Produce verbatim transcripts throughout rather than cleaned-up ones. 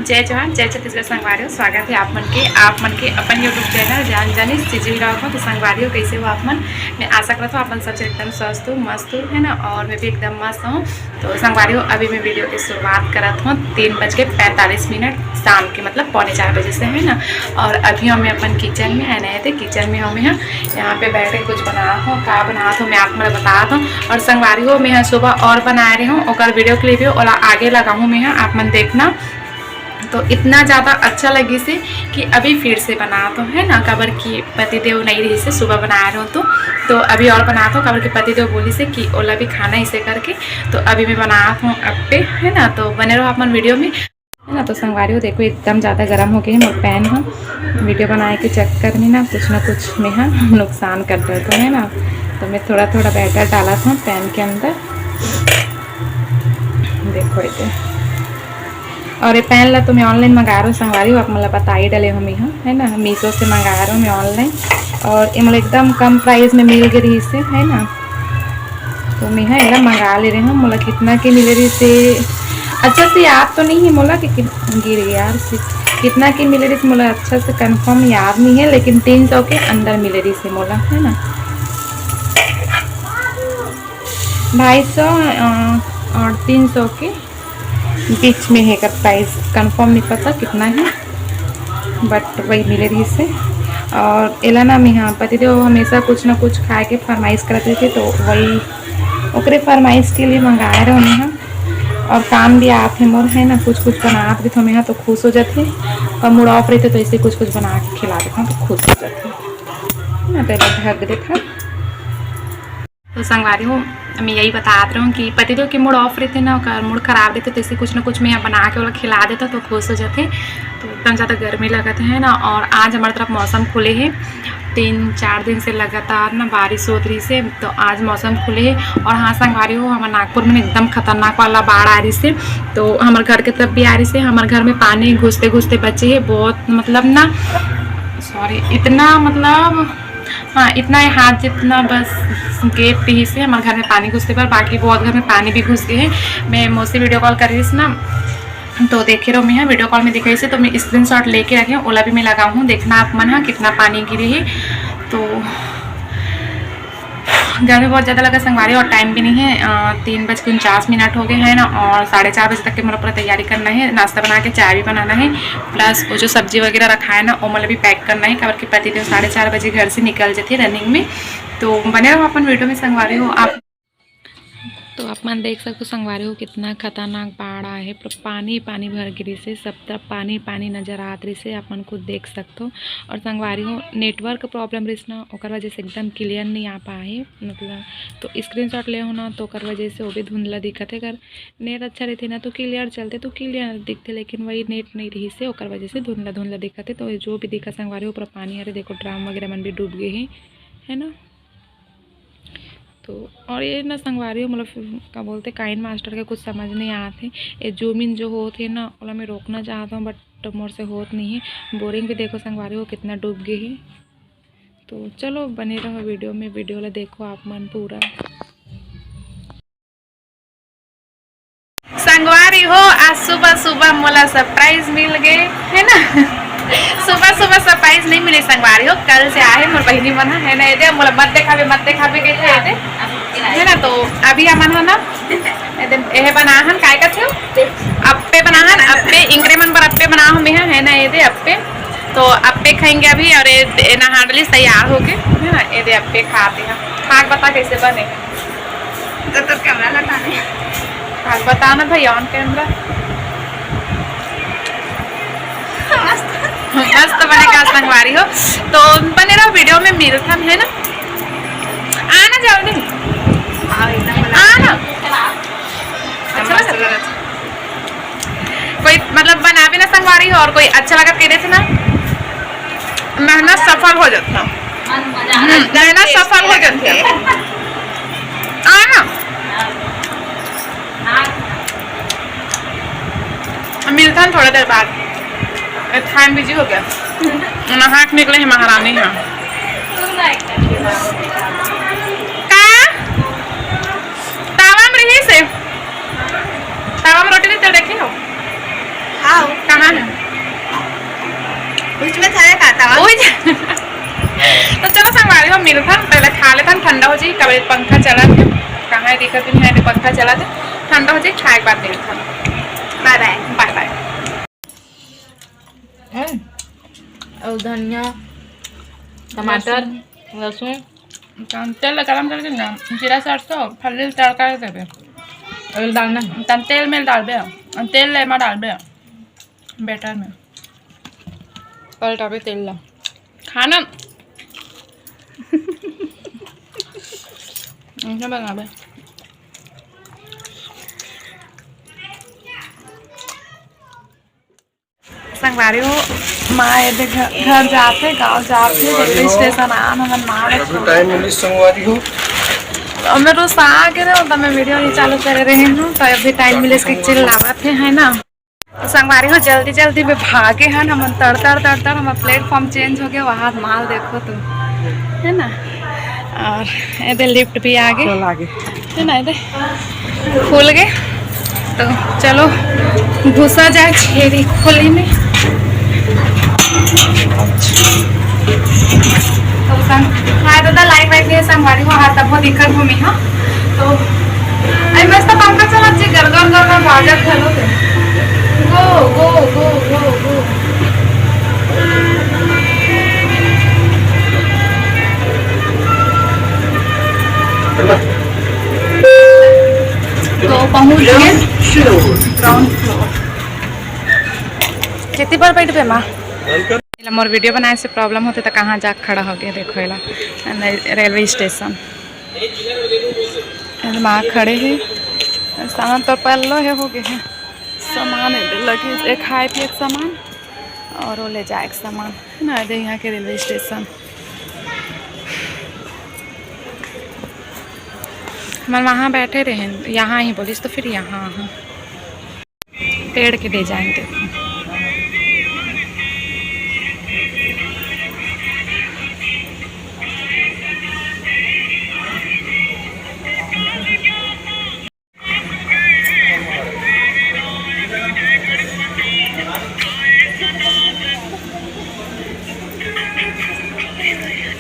जय जोहार, जय छत्तीसगढ़ संगवारी हो। स्वागत है आप मन के, आप मन के अपन YouTube चैनल जान जानी CG vlog में। तो संगवारी हो, कैसे हो आप मन? मैं आशा करत हूँ आप मन सब एकदम स्वस्थ हो, मस्त हो, है ना। और मैं भी एकदम मस्त हूँ। तो संगवारी हो, अभी मैं वीडियो की शुरुआत करत हूँ तीन बज के पैंतालीस मिनट शाम के, मतलब पौने चार बजे से, है ना। और अभी हम अपन किचन में है ना, तो किचन में हम यहाँ, यहाँ पे बैठ के कुछ बनात हूँ, का बनात हूँ मैं आप मन ल बतात हूँ। और संगवारी हो, मैं यहाँ सुबह और बनाए रहे हूँ, ओकर वीडियो क्लिप भी ओला आगे लगाहूँ मैं यहाँ, आप मन देखना। तो इतना ज़्यादा अच्छा लगिस हे कि अभी फिर से बनात हूँ, है ना, काबर कि पतिदेव नहीं रहिस हे, सुबह बनाए रहे हो तो, तो अभी और बनात हूँ, काबर कि पतिदेव बोलिस हे कि ओला भी खाना इसे करके। तो अभी मैं बनात हूँ अप्पे, है ना, तो बने रहो आप मन वीडियो में, है ना। तो संगवारी हो, देखो एकदम ज़्यादा गर्म हो गए हैं मोर पैन ह। वीडियो बनाए के चक्कर में ना कुछ ना कुछ मैं ह नुकसान कर देता हूँ, है ना। तो मैं थोड़ा थोड़ा बैटर डालत हूँ पैन के अंदर, देखो इधर। और ये पैन ला तो मैं ऑनलाइन मंगाए रहे हूँ संगवारी हो, आप मन ल बताई डले हूँ मैं ह, है ना, मीशो से मंगाए रहे हूँ मैं ऑनलाइन। और ये मोला एकदम कम प्राइस में मिल गई रहिस हे, है ना। तो मैं ह एला मंगा ले रहे हूँ, मोला कितना के मिले रहिस हे, अच्छा से याद तो नहीं है मोला कि, कि गिर गया यार, सि-, कितना के मिले रहिस हे मोला अच्छा से कंफर्म याद नहीं है, लेकिन तीन सौ के अंदर मिले रहिस हे मोला, है ना, ढाई सौ और तीन सौ के बीच में है, एकर प्राइस कंफर्म नहीं पता कितना है, बट वही मिले रहिस हे। और एला ना, मैं ह पतिदेव हमेशा कुछ ना कुछ खाए के फरमाइश करत रहिथे, तो वही ओकरे फरमाइश के लिए मंगाए रहे मैं ह। और काम भी आत हे मोर, है ना, कुछ कुछ बनात रहिथे मैं ह तो खुश हो जाथे, और मूड ऑफ रहिथे तो ऐसे कुछ कुछ बना के खिला देता हूँ तो खुश हो जाथे ना। तो एला ढक देथा। तो संगवारी हो, मैं यही बतात रहे हूँ कि पतिदेव के मूड ऑफ रहिथे ना, ओकर मूड खराब रहिथे, तो ऐसे कुछ ना कुछ मैं यहाँ बना के ओला खिला देता तो खुश हो जाथे। तो एकदम ज़्यादा गर्मी लगत है ना, और आज हमारे तरफ मौसम खुले है, तीन चार दिन से लगातार ना बारिश होत रहिस हे, तो आज मौसम खुले है। और हाँ संगवारी हो, हमारे नागपुर में एकदम खतरनाक वाला बाढ़ आ रहिस हे, तो हमारे घर के तरफ भी आ रहिस हे, हमारे घर में पानी घुसते घुसते बचे है बहुत, मतलब ना, सॉरी, इतना मतलब हाँ, इतना ही हाथ जितना बस gap रहिस हे हमारे घर में पानी घुसते पर, बाकी बहुत घर में पानी भी घुस गए है। मैं मोसी वीडियो कॉल कर रहिस ना, तो देखे रहो, मैं यहाँ वीडियो कॉल में दिखाई से, तो मैं स्क्रीनशॉट लेके रखे हूँ, ओला भी मैं लगाऊँ हूँ, देखना आप मन ह कितना पानी गिरे है। तो गर्मी बहुत ज़्यादा लगा संगवारी, और टाइम भी नहीं है, अ, तीन बज के उनचास मिनट हो गए हैं ना, और साढ़े चार बजे तक के मोला पूरा तैयारी करना है, नाश्ता बना के चाय भी बनाना है, प्लस वो जो सब्जी वगैरह रखा है ना, वो मोला भी पैक करना है, काबर कि पति देव साढ़े चार बजे घर से निकल जाते रनिंग में। तो बने रहो अपन वीडियो में संगवारी हो आप। तो आप मन देख सकते हो संगवारी हो, कितना खतरनाक बाढ़ आए है, पूरा पानी पानी भर गिरिस हे, सब तरफ पानी पानी नजर आत रहिस हे, आप मन खुद देख सकते हो। और संगवारी हो, नेटवर्क प्रॉब्लम रहिस ना, ओकर वजह से एकदम क्लियर नहीं आ पाए हे, मतलब तो स्क्रीनशॉट ले हो ना, तो ओकर वजह से वो भी धुंधला दिखत हे। अगर नेट अच्छा रहते ना तो क्लियर चलते, तो क्लियर दिखते, लेकिन वही नेट नहीं रहिस हे, ओकर वजह से धुंधला धुंधला दिखत हे। तो जो भी दिखत संगवारी हो, पूरा पानी हरे, देखो ड्रम वगैरह मन भी डूब गए हैं, है ना। तो और ये ना संगवारी हो, मतलब फिर का बोलते, काइन मास्टर के कुछ समझ नहीं आत हे। ये जूम इन जो होत हे ना, ओला मैं रोकना चाहत हूँ, बट मोर से होत नहीं है। बोरिंग भी देखो संगवारी हो, कितना डूब गए है। तो चलो बने रहो वीडियो में, वीडियो ला देखो आप मन पूरा। संगवारी हो, आज सुबह सुबह मोला सरप्राइज मिल गए, है ना। सुबह सुबह सरप्राइज नहीं मिले संगवारी हो, कल से आए मोर बहिनी मन, है ना। एदे मोला मत देखाबे, मत देखाबे कहते एदे, है ना। तो अभी हमन ह ना एदे एहे बना हन, काय कथे हो? अप्पे बना हन, अप्पे, इंकरे मन बर अप्पे बना हूँ मैं, है ना, एदे अप्पे। तो अप्पे खाएंगे अभी, और ये, ये नहा डली तैयार होके, है ना, एदे अप्पे खाते हैं। खा के बता कैसे बने। तो, तो कैमरा लगा दे। खा के बता ना भाई, ऑन कैमरा। मस्त बने का संगवारी हो, तो बने रहो वीडियो में, मिलथन, है ना। आना जल्दी, आओ, एकदम बना। आना। अच्छा लगा? कोई मतलब बनाबे ना संगवारी हो और कोई अच्छा लगत कह देथे ना, मेहनत सफल हो जाता। हम्म, मेहनत सफल हो जाथे। आना। मिलथन थोड़ा देर बाद। ए, time busy हो गया। नहा के निकले हैं महारानी ह। का? तावा में रहिस हे। तावा में रोटी नहीं तल रखे हो? हाँ। कहाँ है? उसमें था एक आता हुआ। तो चलो संगवारी हो, मिलथन, पहले खा लेथन, ठंडा हो जाई, कबे पंखा चलत हे, कहाँ है दिखत भी नहीं है, पंखा चलत हे, ठंडा हो जाई, खाए के बाद मिलथन। बाय बाय। बाय बाय। हम्म, और धनिया, टमाटर, लहसुन। तहन तेल ला गरम करके ना, जीरा सरसों फल्ली ला तड़का दे देबे। अभी डालना है। तहन तेल में डालबे, तेल ले में डालबे, बैटर में। पलटाबे तेल ला। खाना ऐसे बनाबे। संगवारी हो, माँ एदे घर, घर जाथे, गाँव जाथे, रेलवे स्टेशन आन, हमन माँ ला अभी छोड़। टाइम मिलिस संगवारी हो। अब मैं रोज आ के रहे, तब मैं वीडियो नहीं चालू करे रहे हूँ, तो अभी टाइम मिले इसके चिल्लावत है, है ना? तो संगवारी हो, जल्दी जल्दी में भागे हन हमन, तड़ तड़ तड़ तड़ हमर प्लेटफॉर्म चेंज हो गया, वहाँ माल देखो तो, है ना? और एदे लिफ्ट भी आगे। चल आगे। है ना, एदे खुल गए। तो चलो घुसा जाए छेरी खोली में। तो संग, हाँ दादा, लाइट वाइट नहीं है संगवारी हो, हाँ तब वो दिक्कत घूमी, हाँ। तो अरे मस्त पंखा चला जी, गरगर गरगर बाजत घलो थे। गो गो गो गो गो। तो पहुंच गए ग्राउंड फ्लोर। कितनी बार बैठ पे माँ? एला मोर वीडियो बनाए से प्रॉब्लम होते तो कहाँ जाके खड़ा हो गया, देखो एला रेलवे स्टेशन। एदे माँ खड़े हे, सामान तो पल्लो हे, हो गए हे। सामान एदे लगे, एक खाए पिए के सामान और वो ले जाए के सामान, है ना? एदे यहाँ के रेलवे स्टेशन। हमन वहाँ बैठे रहे, यहाँ ही बोलिस तो फिर यहाँ, हाँ। पेड़ के डिजाइन देखो।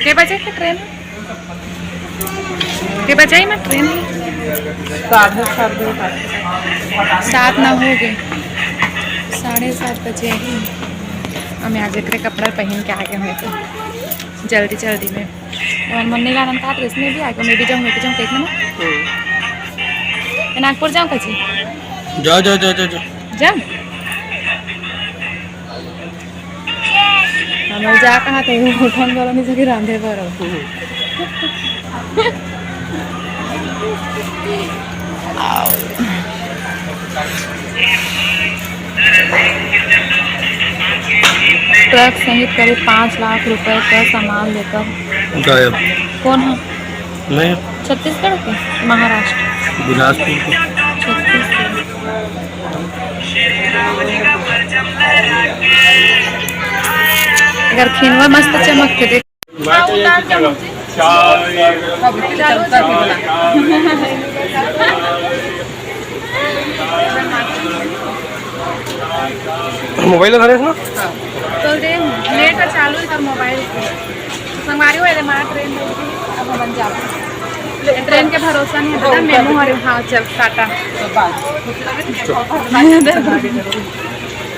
के बजे के ट्रेन? के बजे ही में ट्रेन? साढ़े सात बजे। सात ना हो गए, साढ़े सात बजे ही। हम आज एकरे कपड़ा पहन के आगे हुए थे जल्दी जल्दी में। और मम्मी का आनंद का ड्रेस में भी आगे, मैं भी जाऊँ, मैं भी जाऊँ, देखना ना। हम्म। मैं नागपुर जाऊँ कची? जाओ, जाओ, जाओ, जाओ, जाओ। जाऊँ? हमर जा कहाँ थे, वो फोन करो नहीं सके रांधे पर। ट्रक सहित करीब पाँच लाख रुपए का सामान लेकर गायब। कौन है? नहीं। छत्तीसगढ़ के? महाराष्ट्र। बिलासपुर के। छत्तीसगढ़। अगर खिनवा मस्त चमकथे, देख। मोबाइल धरे ना? हाँ। तो दे, नेट चालू है, मोबाइल। संगवारी हो, एदे मार ट्रेन में, अब हमन जाबो। ट्रेन के भरोसा नहीं है दादा, मेमू हरे। हाँ, चल, टाटा।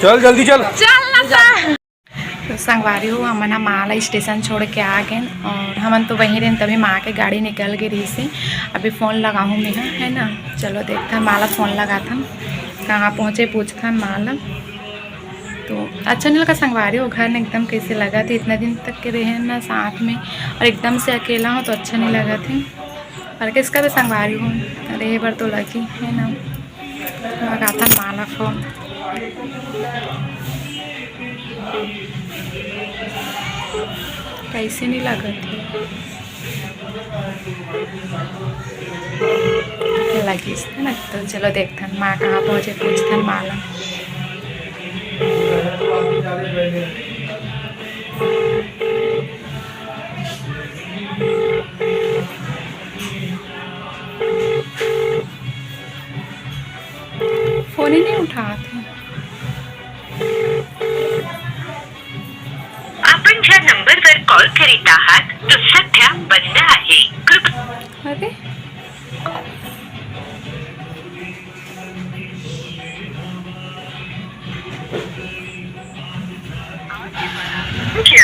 चल, जल्दी चल। चल ना सा। तो संगवारी हो, हमन ह माँ ला स्टेशन छोड़ के आ गए और हमन तो वहीं रहेन, तभी माँ के गाड़ी निकल गई रही से। अभी फोन लगाहूँ मैं ह, है ना? चलो देखथन, माँ ला फोन लगाथन, कहाँ पहुँचे पूछथन माँ ला। तो अच्छा नहीं लगा संगवारी हो, घर में एकदम कैसे लगा थे, इतना दिन तक के रहे ना साथ में और एकदम से अकेला हो तो अच्छा नहीं लगा थे। और किसका भी संगवारी हो, रहे बर तो लगी है ना, लगाथन माँ ला फोन। कैसे नहीं लगत है? लगिस है ना, तो चलो देखथन माँ कहाँ पहुँचे, पूछथन माँ ला। फोन ही नहीं उठात है।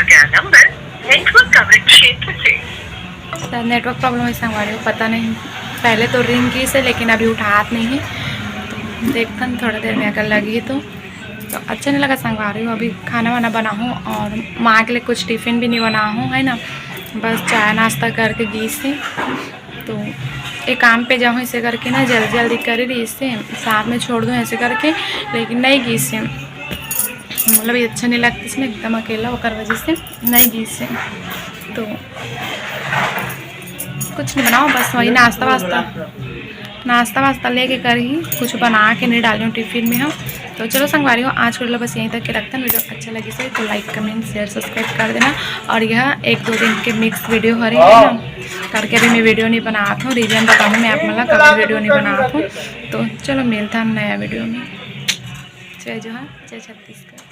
क्या नंबर नेटवर्क कवरेज क्षेत्र से। शायद नेटवर्क प्रॉब्लम है संगवारी हो, पता नहीं। पहले तो रिंग गिस हे, लेकिन अभी उठात नहीं है। तो देखथन थोड़ा देर में अगर लगही तो। तो अच्छा नहीं लगा संगवारी हो, अभी खाना वाना बनाहूँ और माँ के लिए कुछ टिफिन भी नहीं बनाहूँ, है ना, बस चाय नाश्ता करके गिस हे। तो एक काम पे जाऊँ, ऐसे करके ना जल्दी जल्दी करे रहिस हे, साथ में छोड़ दूँ ऐसे करके, लेकिन नहीं गिस हे। मतलब ये अच्छा नहीं लगता इसमें एकदम अकेला, ओकर वजह से नहीं गिस हे। तो कुछ नहीं बनाओ, बस वही नाश्ता वास्ता, नाश्ता वास्ता लेके करही, कुछ बना के नहीं डाली हूँ टिफिन में हम। तो चलो संगवारी हो, आज के वीडियो बस यहीं तक के रखथन। वीडियो अच्छा लगिस हे तो लाइक, कमेंट, शेयर, सब्सक्राइब कर देना। और यह एक दो दिन के मिक्स वीडियो हरे है ना, करके अभी मैं वीडियो नहीं बनात हूँ, रीजन बताऊँ मैं आप मन ला, कभी वीडियो नहीं बनात हूँ। तो चलो मिलथन नया वीडियो में। जय जोहार, जय छत्तीसगढ़।